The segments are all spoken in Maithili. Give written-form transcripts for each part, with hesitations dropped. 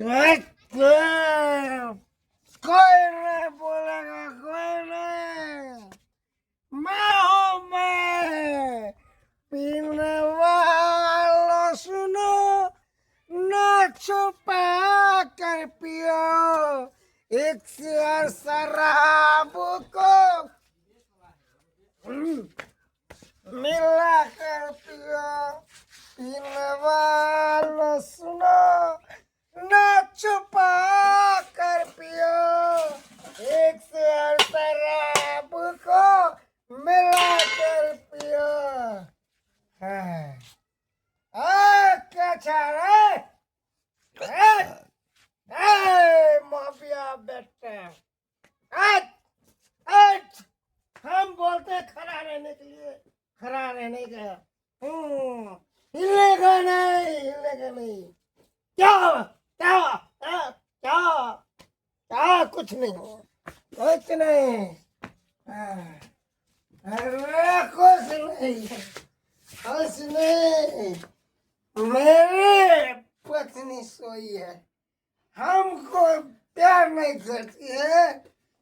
कोई नहीं बोलेगा, कोई नहीं। मैं हूँ मैं। पीने वालों सुनो, न छुपा कर पियो, एक शेर शराब को मिला कर पियो। पीने वालों सुनो, न छुपा कर पियो, एक शेर शराब को मिला कर पियो। हाँ। आ, क्या छा रे? ए, ए, माफिया बेटा, ए, ए, हम बोलते हैं खड़ा रहने के लिए, खड़ा रहने का। हिलेगा नहीं, हिलेगा नहीं। क्या हुआ? क्या हुआ? क्या क्या क्या? कुछ नहीं, कुछ नहीं। हाँ, अरे कुछ नहीं, कुछ नहीं। मेरे पत्नी सोई है, हमको प्यार नहीं करती है।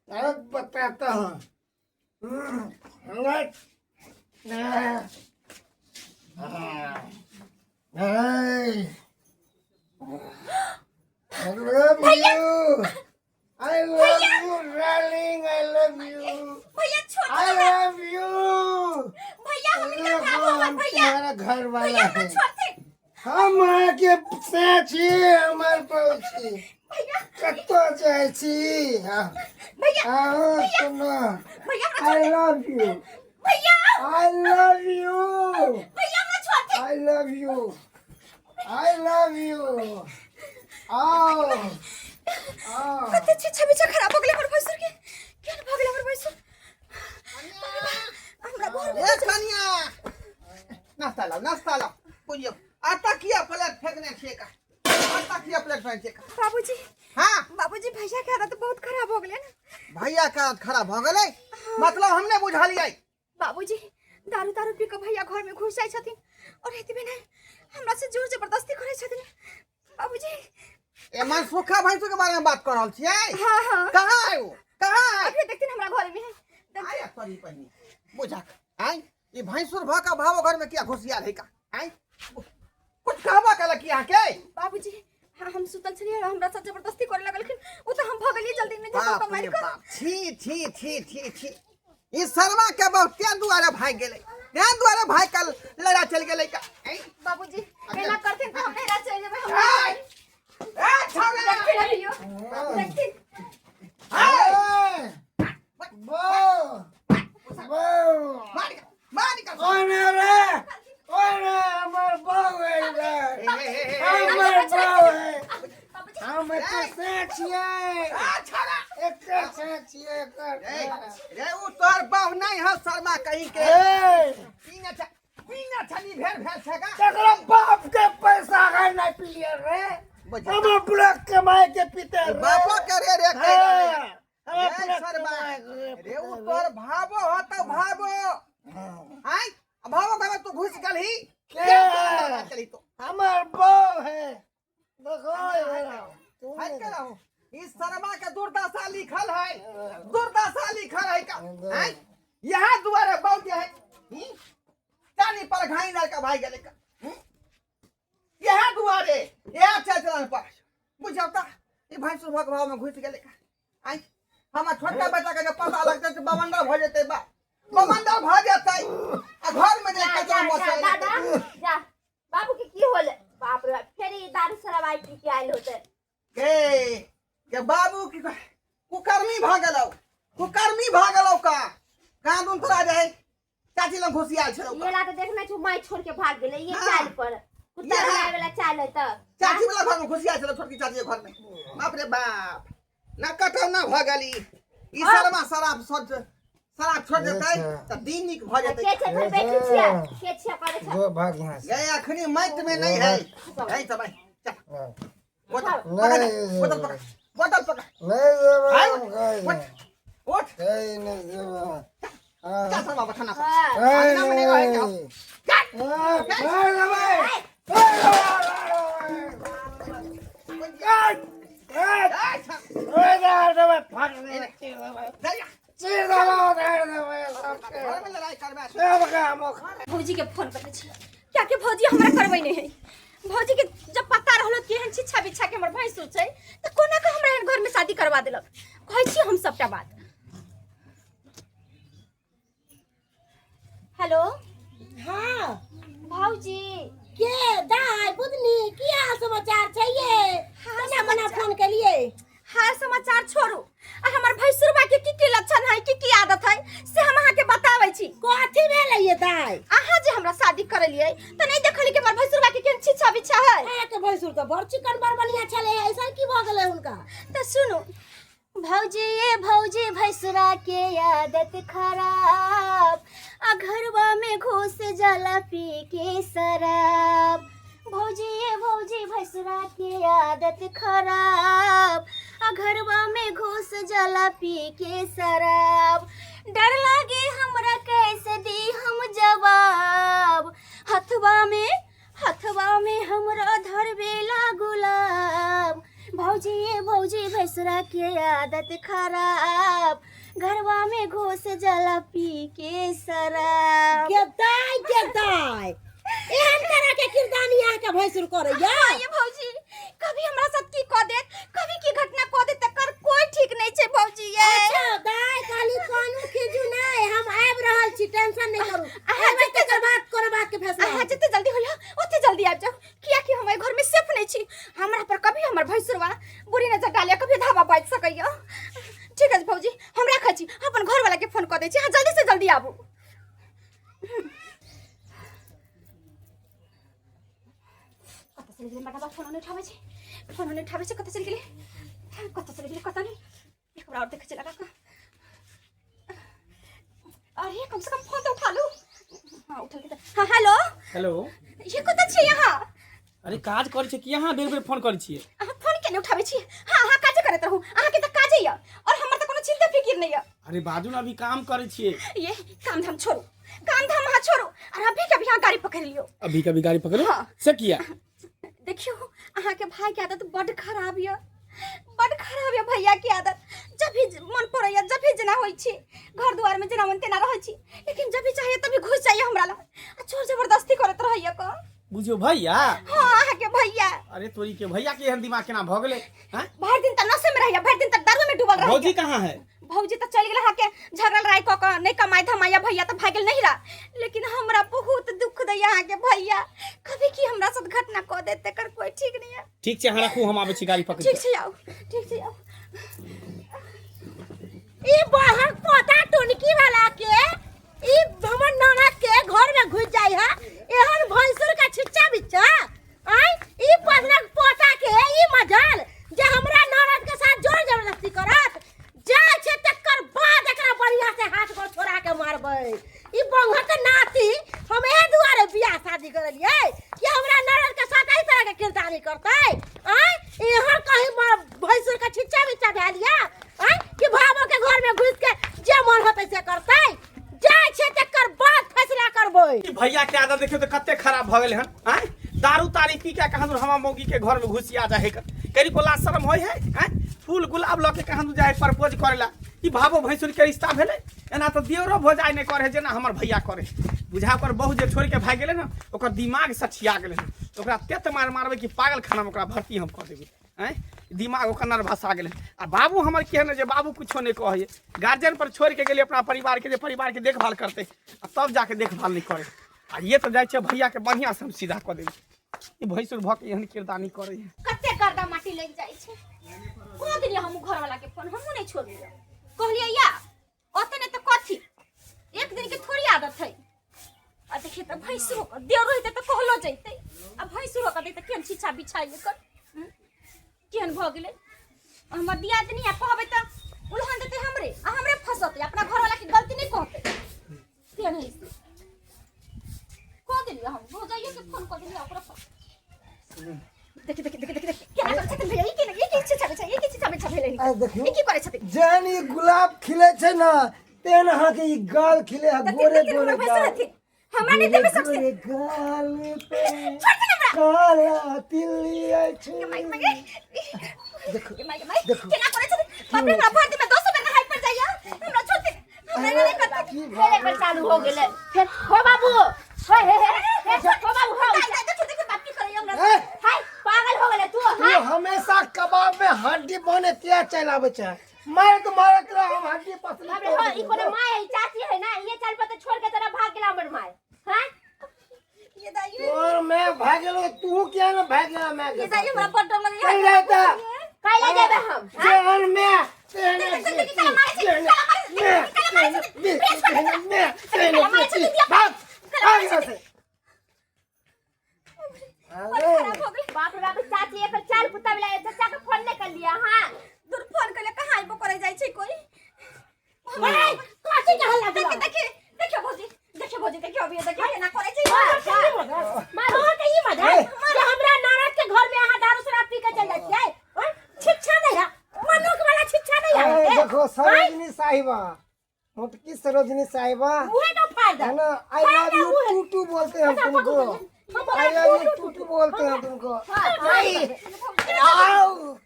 अब बताता हूँ। नहीं, नहीं, नहीं। I love you. I love you, darling. I love you. भैया छोड़ I love you. भैया हम इनका देखो, भाव हम भैया तुम्हारा घर वाला भैया है। हमरा छोड़ दे। हम अहाँके से छी, हमर पड़ोसी। भैया कतऽ जाइ छी? हाँ। भैया आहो, सुनो। भैया हमरा I छोड़ दे। love you. भैया I love you. भैया हमरा छोड़ दे। I love you. I love you. आओ, आओ। कते छे छबी छे खराब हो गेलै हमर भैंसुर के। केहन भऽ गेलै हमर भैंसुर? हमरा घर में ए कनिया, नाश्ता लाओ, नाश्ता लाओ। बुझियौ, आटा किया प्लेट फेंकने छियै का? आटा किया प्लेट फेंकने छियै का? बाबूजी। हाँ। बाबूजी, भैया के आदत बहुत खराब हो गेलै ने। भैया के आदत खराब हो गेलै? मतलब हम नहि बुझलियै। बाबूजी, दारू तारू पी के भैया घर में घुस जाइ छथिन और एतबे नहि, हमरा से जोर जबरदस्ती करै छथिन बाबूजी। ए मनसुखा भैंसु के बारे में बात कर रहल छियै? हाँ हाँ। कहाँ है वो? कहाँ है? अभी देखथिन, हमरा घर में है। देखथिन। आया सॉरी, पहिने बुझा आय, ई भैंसुर भ के भावो घर में किया घुसियाल है का? आय, कुछ कहबा कल की अहाँके? बाबूजी, हाँ, हम सुतल छलियै, हमरा साथ जबरदस्ती करे लगलखिन। ओ तऽ हम भगलियै जल्दी में झपका बाप मारि रे कऽ। बाप, छी छी छी छी छी, ई शर्मा के बहुत तें दुआरे भागि गेलै, तें दुआरे भागि कऽ लड़ा चलि गेलै का? ऐं? बाबूजी, एना करथिन तऽ हम नैहरा चलि जेबै। हम ऐ! ए छौड़ा! देखथिन अभियो, देखथिन। ऐ! बो बो। मार निकाल, मार निकाल। कौन है रे? कौन है? हमर बहू है इधर। हे, हे, हे, हे, हमर बहू है। बाबूजी। हम एकर से छियै। ए छौड़ा! एकर से छियै, एकर। रे रे, उ तोहर बाप नहीं है शर्मा कहीं के। ए, पीना छ, पीना छनी भेल भेल छै का? तकरा बाप के पैसा है नहीं पिलिए रे। बुझ। हम अपना कमाए के पीते रे। बापो के रे रे कहि रहलै। हाँ, हम रे अपना शर्मा, कमाए के रे उ पीते। तोहर भावो ह त भावो। हाँ। आय, भावो के तू घुस गेलही के? के चली तो हमर बहू है, देखो इधर आओ। तुम हट के रहो। इस शर्मा के दुर्दशा लिखल है, दुर्दशा लिखल है का? आय, यहाँ दुआरे बहु जे है चानी पर घाई लड़का भाई गेलै का? यहाँ दुआरे यहाँ चल चलन पर बुझाउ त, ई भैंसुर भक भाव में घुसि गेलै का? आय, हमर छोटका बेटा के जे पता लगतै तऽ बमंडल भऽ जेतै, बा बमंडल भऽ जेतै आ घर में जे जा कचरा जा जा मसल। दादा जा, बाबू के की होले? बाप रे बाप, फेर ई दारू शराब आई पी के आयल होते। के बाबू की कुकर्मी भऽ गेलौ, कुकर्मी भऽ गेलौ का? कहाँ दुन तोरा जे है चाची लग घुसियाल छलौ ये ला तो देखने छु, माई छोड़ के भाग गेले ये हाँ। चाल पर कुत्ता ये हाँ। बनाए वाला चाल है त। चाची वाला घर में घुसियाल छलौ, छोटकी चाची के घर में। बाप रे बाप, ना कटौ ना भऽ गेली ई हाँ। शर्मा शराब छोड़, शराब छोड़ देतै अच्छा। तऽ दिन नीक भऽ जेतै। के छै घर बैठल छिया, के छिया करे छै? गो भाग यहाँ से। ये अखनी माइट में नहीं है, है तो भाई चल। हाँ। बोतल पकड़, नहीं। बोतल पकड़, बोतल पकड़। नहीं देबै आय, हम कहीं। उठ उठ। कहीं नहीं देबै। हाँ। चल शर्मा खाना खा। हाँ। नहीं, अंगना में नहीं रहेंगे हम। नहीं। चल। हाँ, नहीं देबै। नहीं देबै। ए, ओए दार देबै फट देबै चीर देबै दैया, चीर देबै उधार देबै सबके घर में लड़ाई करबा सबके हम उखाड़ भौजी के फोन करै छी कियाकि भौजी हमरा करबै नहि है। भौजी के जब पता रहलो कि एहन छिच्छा बिच्छा के हमर भैंसुर छै तऽ कोना के हमरा एहन घर में शादी करवा देलक। कहै छी हम सबटा बात। हेलो। हाँ। भौजी के दाय बुधनी की हाल समाचार छै ये? हाल केना मना समाचार- फोन केलिए? हाल समाचार छोड़ू, आ हमर भैंसुरबा के की की लक्षण है, की की आदत है से हम अहाँ के बताबै छी। कथी भेलै ये दाय? अहाँ जे हमरा शादी करलियै तऽ नहि देखलियै कि हमर भैंसुरबा के केहन छिच्छा बिच्छा है। अहाँ के भैंसुर तऽ बड़ चिकन बड़ बढ़िया छलै, ऐसा की भऽ गेलै हुनका? तऽ सुनू भौजी ये भौजी भैंसुरा के आदत खराब, आ घरवा में घुस जाला पी के शराब। भौजी ये भौजी भैंसुरा के आदत खराब, आ घरवा में घुस जाला पी के शराब। डर लागे हमरा कैसे दी हम जवाब, हथवा में हमरा धरबेला गुलाब। भौजी ये भौजी भैंसुरा के आदत खराब, घरवा में घुस जाला पी के शराब। के दाय के दाय, एहन तरह के किरदानी अहाँ के भैंसुर करैया? हाँ ये भौजी, कभी हमरा साथ की कह देत, कभी की घटना कह देत, तकर कोई ठीक नहीं छै भौजी ये। अच्छा दाय, खाली कानू खींचू नहीं, हम आबि रहल छी, टेंशन नहीं करू। अहाँ अयबै जते तकर बाद कोनो बात के फैसला अहाँ होतै। जते जल्दी होइया ओते जल्दी आबि जाउ, कियाकि हम एहि घर में सेफ नहीं छी। हमरा पर कभी हमर भैंसुरवा बुरी नजर डालिया, कभी धावा बाजि सकैया। ठीक है भौजी, हम राखै छी, अपन घरवाला के फोन कऽ दै छी, अहाँ जल्दी से जल्दी आबू। कतऽ चलि गेलै मटवा? फोन नहि उठाबै छै, फोन नहि उठाबै छै, कतऽ चलि गेलै, कतऽ चलि गेलै कतऽ नहि। एक बार और देखै छी लगा कऽ। अरे कम से कम फोन तऽ उठा लू। हाँ उठल के। हाँ हेलो। हेलो। ये कतऽ छियै अहाँ? अरे काज करै छियै कि अहाँ बेर बेर फोन करै छियै? अहाँ फोन किया नहि उठाबै छियै? हाँ अहाँ काजे करैत रहू, अहाँके तऽ काजे यऽ और हमर तऽ कोनो चिंता फिकिर नहि यऽ। अरे बाजू ने, अभी काम करै छियै। ये काम धाम छोड़ू, काम धाम अहाँ छोड़ू और अभी के अभी अहाँ गाड़ी पकड़ि लियौ। अभी कभी गाड़ी पकड़ू? हाँ। से किया? देखियौ अहाँके भाई के आदत बड खराब यऽ, बड खराब यऽ भैया के आदत। जब भी मन पड़ैया, जब भी जेना होइ छी घर दुआर में जेना मन तेना रहै छी, लेकिन जब भी चाहिए तभी घुस जाइए हमरा लग आ जोर जबरदस्ती करैत रहैया क। बुझियौ भैया? हाँ अहाँके भैया। अरे तोरी के भैया के एहन दिमाग केना भऽ गेलै? हैं? भरि दिन तऽ नशे में रहैया, भरि दिन तऽ दारू में डूबल रहैया। भौजी कहाँ है? भौजी तऽ चलि गेल अहाँके झगड़ा लड़ाई कऽ कऽ, नहि कमाइ धमाइया भैया तऽ भागि गेल नहिरा। लेकिन हमरा बहुत दुख दैया अहाँके भैया, कभी की हमरा साथ घटना कऽ देत तकर कोई ठीक नहीं है। ठीक छै अहाँ राखू, हम आबै छी गाड़ी पकड़ि ठीक कऽ। छै आउ, ठीक छै आउ। ई बहक पोता टोनकी वाला के ई हमर ननद के घर में घुस जाय है, एहन भैंसुर का छिच्चा बिच्चा आय। ई पदनक पोता के ई मजाल जे हमरा ननद के साथ जोर जबरदस्ती करत जाय छै, तकर बाद एकरा बढ़िया से हाथ गोड़ छोड़ा के मारबै। ई बंघक नाती हम एहि दुआरे बियाह शादी करलियै कि हमरा ननद के साथ एहि तरह के किरदानी करतै आय। एहन कहीं भैंसुर के छिच्चा बिच्चा भेल या आय कि भावो के घर में घुस के जे मन होतै से करतै जाय छै, तकर बाद फैसला करबै। ई भैया के आदत देखियौ तऽ कते खराब भऽ गेलै हन। आँय दारू तारी पी के कहाँ दूर हमा मौगी के घर में घुसिया जाए है, कनिको लाज शरम होय है? आँय फूल गुलाब लऽ के कहाँ दूर जाए प्रपोज करेला। ई भावो भैंसुर के रिश्ता भेलै? एना तऽ देवरो भौजाइ नहि करे जेना हमर भैया करे। बुझा ओकर बहु जे छोड़ि के भागि गेलै ने, ओकर दिमाग सठिया गेलै हन। ओकरा तेत मार मारबै कि पागल खाना में ओकरा भर्ती हम कऽ देबै। आँय दिमाग ओकर नर्वस आ गेलै। आ बाबू हमर केहन है जे बाबू कुछो नहि कहै, गार्जियन पर छोड़ि के गेलै अपना परिवार के जे परिवार के देखभाल करतै, आ तब जाके देखभाल नहि करै। आ ये तऽ जाइ छै भैया के बढ़िया से हम सीधा कऽ देबै। ई भैंसुर भऽ के एहन किरदानी करै है। कते गर्दा माटी लागि जाइ छै। कऽ देलियै हमहूँ घरवाला के फोन, हमहूँ नहि छोड़लियै, कहलियै या ओते नहि तऽ कथी, एक दिन के थोड़ी आदत है। आ देखिए तऽ भैंसुरो के देर रहितै तऽ कहलो जैतै, आ भैंसुरो के दैतै केहन छिछा बिछाइ एकर केहन भऽ गेलै। हमर दियादनी आ कहबै तऽ उलहन देतै हमरे आ हमरे फंसतै, अपना घरवाला के गलती नहि कहतै। केहन है से कऽ देलियै हम भौजाइयो के फोन कऽ देलियै ओकरा फोन। देखि देखि देखि देखि देखि केना करै छथिन भैया, ई केना, ई की छिछा बिछा, ई की छिछा बिछा भेलै? आ देखियौ। ई की करै छथिन? जेहन ई गुलाब खिले छै ने तेहन अहाँके ई गाल खिले है, देखिन, गोरे देखिन, गोरे हमर भैंसुर गाल। हथिन, हमरा नहि देबै सबसे। गोरे गाल पे छोड़ दे हमरा। काला तिल्ली अछि। माय, माय, देखो ये माय माय देखो। केना करै छथिन बाप रे हमरा भर दिन में 200 बेर नहाय पर जाइया हमरा छोड़ दे हमरा नहीं करते की फेर एकर चालू हो गेलै फेर हो बाबू हे हे हे हे हो बाबू हो दाइ दाइ देखो देखो बाप की करैया हमरा ए, हाय पागल हो गेलै तू तू हाय हमेशा कबाब में हड्डी बने क्या चलावे छै मारत मारत रह हम हड्डी पसली बाप रे हो ई कोनो माय है चाची है ना ये चल पर तो छोड़ के तोरा भाग गेला हमर माय हां ये दाइ तोर मैं भागलो तू क्या ना भागला मैं ये दाइ हमरा बड़ डर लगैया चल जाता कैला जेबे हम जेहन में तेहने देख, देख, बेटी, काला मारे छै, जेहन काला मारे छै, में, काला मारे छै, तेहने प्रेस कर, बेटी, में, तेहने काला मारे छै, बेटी। दीदी, भाग, काला भाग मारे यहाँ छै। से। बड़ खराब हो गेल बाप रे बाप चाची एकर चाल कुत्ता मिला चाचा के फोन नहीं कर लिया हां दूर फोन करले कहाँ आइबो करे जाइ छै कोई हाय कथी के हल्ला देखिए गुल्ला देखिए देखिए भौजी देखिए भौजी देखिए अभी देखिए केना करे छै मारो के ई मजा जे हमरा ननद के घर में अहाँ दारू शराब पी के चल जाइ छियै आँय? शिक्षा नहीं है मनुख वाला शिक्षा नहीं अरे है देखो सरोजनी साहिबा मोटकी सरोजनी साहिबा मुहे तो फायदा है ना I love you to to बोलते हैं हम तुमको I love you to to बोलते हैं हम तुमको आई आओ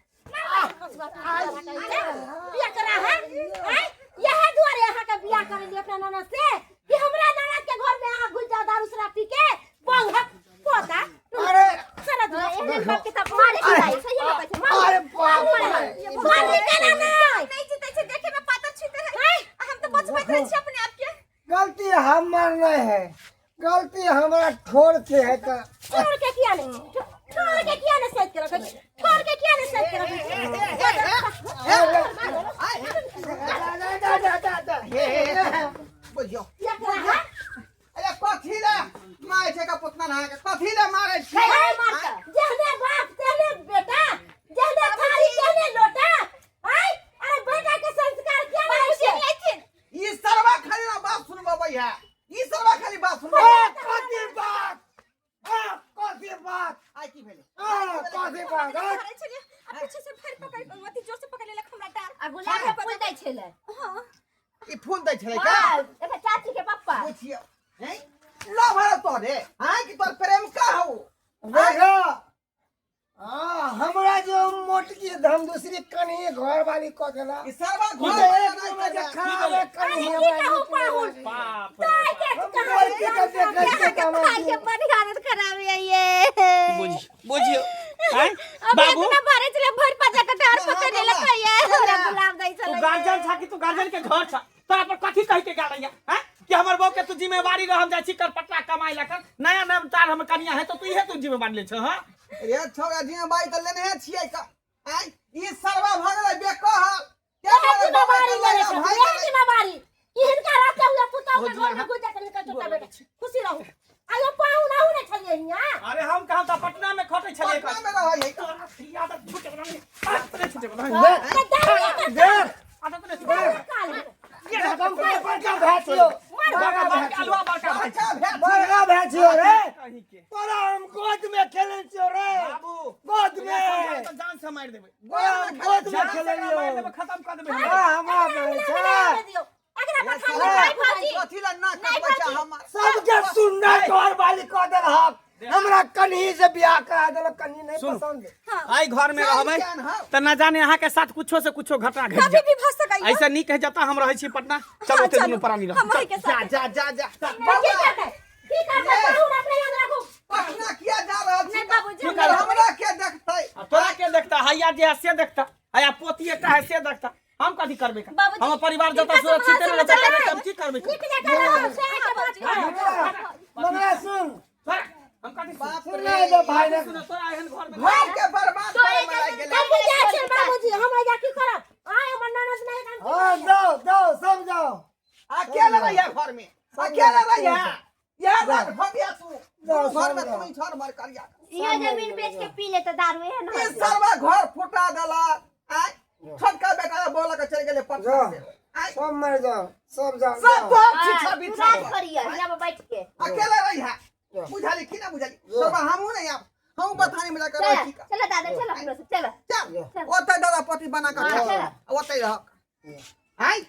बियाह करा है आँय? यह दुआरे अहाँ के बियाह करे लिए अपना ननद से कि हमरा ननद के घर में अहाँ घुस जाओ दारू शराब पी के बंगहक पोता अरे सारा दुनिया एहन बाप के तब मारे के जाइ सही में कहै छै मार अरे बाप रे मार के ना नहीं नहीं जीते छै देखे में पातर छीते है हम तो बचबैत रहै छी अपने आप के गलती हमर नहीं है गलती हमारा ठोर से है का छोड़ के किया नहीं छोड़ के किया नहीं सच के रखै छी? छोड़ के किया नहीं सच के रखै छी? दा दा दा दा दा हे हे हे बुझियो बियाह करा है अरे कथी ले मारै छै का पुतना नहा के कथी ले मारै छै हे मारता जहने बाप तेहने बेटा जहने थारी तेहने लोटा आय अरे बेटा के संस्कार क्या नहीं छै अइथिन ई सरवा खाली ना बात सुनबबै है ई सरवा खाली बात सुनबै ओ कथी बात आ कथी बात आइ की भेलै आ कथी बात आ मारै छलियै आ पीछे से फेर पकड़ अथी जोर से पकड़ लेलक हमरा डार आ गुलाब के फूल दै छलै हां ई फूल दै छलै का हां एकर चाची के पप्पा बुझियो हैं लव हर तोरे हां कि तोर प्रेम का हो देखो हाँ हमरा जो मोटकी हम दूसरी कन्ही घर वाली कह देला ई सरवा ई घर तो एक नंबर के खराब है कन्ही अरे की कहू पाहुन बाप रे ताय के हम बोलती के देखै छियै तऽ हमरा खाइ के बड़ी हालत खराब है ये बुझियो बुझियो हैं अब बाबू इतना भरे छले भर पाजा के डार पकड़ लेलक ये हमरा गुलाब दै तू छलै गार्जियन छा कि तू गार्जियन के घर छा तोरा पर कथी कहि के गाड़ैया हैं कि हमर बहू के तू जिम्मेवारी रह हम जाइ छी कर पटना कमाई ला कर नया नया तार हम कनिया है तो तू इहे तू जिम्मेवारी ले छ हां रे छोरा जिम्मेवारी तऽ लेने छियै का आइ ई सरवा भऽ गेलै बेकहल एहे जिम्मेवारी लेने छथिन, एहे जिम्मेवारी कि हिनका रहते हुए पुतहु के घर में घुस जाके हिनकर छोटा बेटा खुशी रहू आयो पाहुन आहू ने छलियै हियाँ अरे हम कहाँ त पटना में खटै छलियै पटना में रहै है तोरा आदत छूटे वाला नहीं आदत नहीं छूटे वाला नहीं तऽ दारू एकर देख आदत नहीं छूटे वाला काल है। देख हम के बड़का भाई छियो बड़का बड़का अलुआ बड़का भाई अच्छा भेल बड़का भाई छियो रे कहीं के तोरा हम गोद में खेले छियो रे बाबू गोद में तो जान से मार देबै तोरा हम गोद में जान से खेले मार लियो देबै खत्म कर देबै हाँ हमरा बोले अगला छै दियौ अगला पठान नहीं भाजी कथी ला ना कटबै छै हमर सबके सुंदर घर वाली कह देलहक हमरा कन्ही से बियाह करा देलक कन्ही नहीं सुन। पसंद आई घर में रहबै ज्ञान हौ। त ना जाने अहाँ के साथ कुछो से कुछो घटना घट कभी जाए भी भऽ सकैया ऐसा नीक है जता हम रहै छी पटना चल हाँ, ओते चलू। दुनू प्राणी रह हम वही के जा साथ जा जा जा की करतै की करतै पाहुन अपने याद राखू पटना किया जा रहल छी नहीं बाबूजी की करबै? हमरा के देखतै आ तोरा के देखता हैया जे है से देखता हैया पोती एकटा है से देखता हम कथी करबै का? बाबूजी, हमर परिवार जतऽ हिनका सुरक्षित से नहि रहतै समाचार हम की करबै का? नीक जकाँ रहू सएह के बात कहब मंगला सुन तोरा हम कथी बाप सुन रे ले भाई ने सुन तोरा एहन घर में घर के बर्बाद करे में लागि गेलै हम जाइ छियै बाबूजी हम एजा की करब आय हमर ननद नहीं काम हाँ जाओ जाओ सब जाओ अकेले रहिया घर में अकेले रहिया यह रात भगिया तू जाओ, घर में जाओ। तू ही छोड़ मर करिया इहो जमीन बेच के पी लेते दारू एहन ई होत। सरवा घर फुटा देलक आय छोटका बेटा बोला के चल गेलै पटना जाओ। से आय सब मर जाओ सब जाओ सब जाओ। तोहर हाँ, छिछा तू बिछा राज करिया हियाँ पर बैठ के अकेले रहिया जाओ। बुझाली की ना बुझाली जाओ। सरवा हमहू नहीं आब हमहू बथानी में जाकर रहै चल छी का। चल दादा चल अपनो से चल चल ओतै दादा पति बना कऽ हाँ, खा। चल। ओतै रहक आय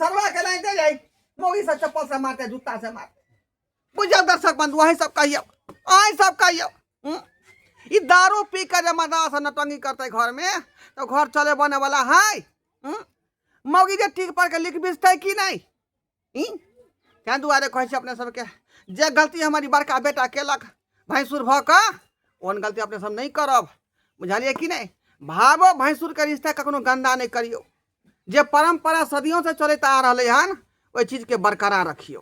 सरवा के नहीं दे जाई मौगी से चप्पल से मारते जूता से मारते बुझल दर्शक बंधु अहीं सब कहियौ अहीं सब कहियौ हम्म? ई दारू पी के जे मर्दावा सब नौटंकी करतै घरमे तऽ घर चले बने वाला है? मौगी जे टीक पर के लिख बिछतै कि नहि? ताहि दुआरे कहै छी अपने सबके, जे गलती हमर ई बड़का बेटा केलक भैंसुर भऽ कऽ, ओहन गलती अपने सब नहि करब, बुझलियै कि नहि? भावो भैंसुरके रिश्ता कखनो गन्दा नहि करियौ। जे परम्परा सदियों से चलैत आ रहलै हन, ओहि चीजके बरकरार रखियौ।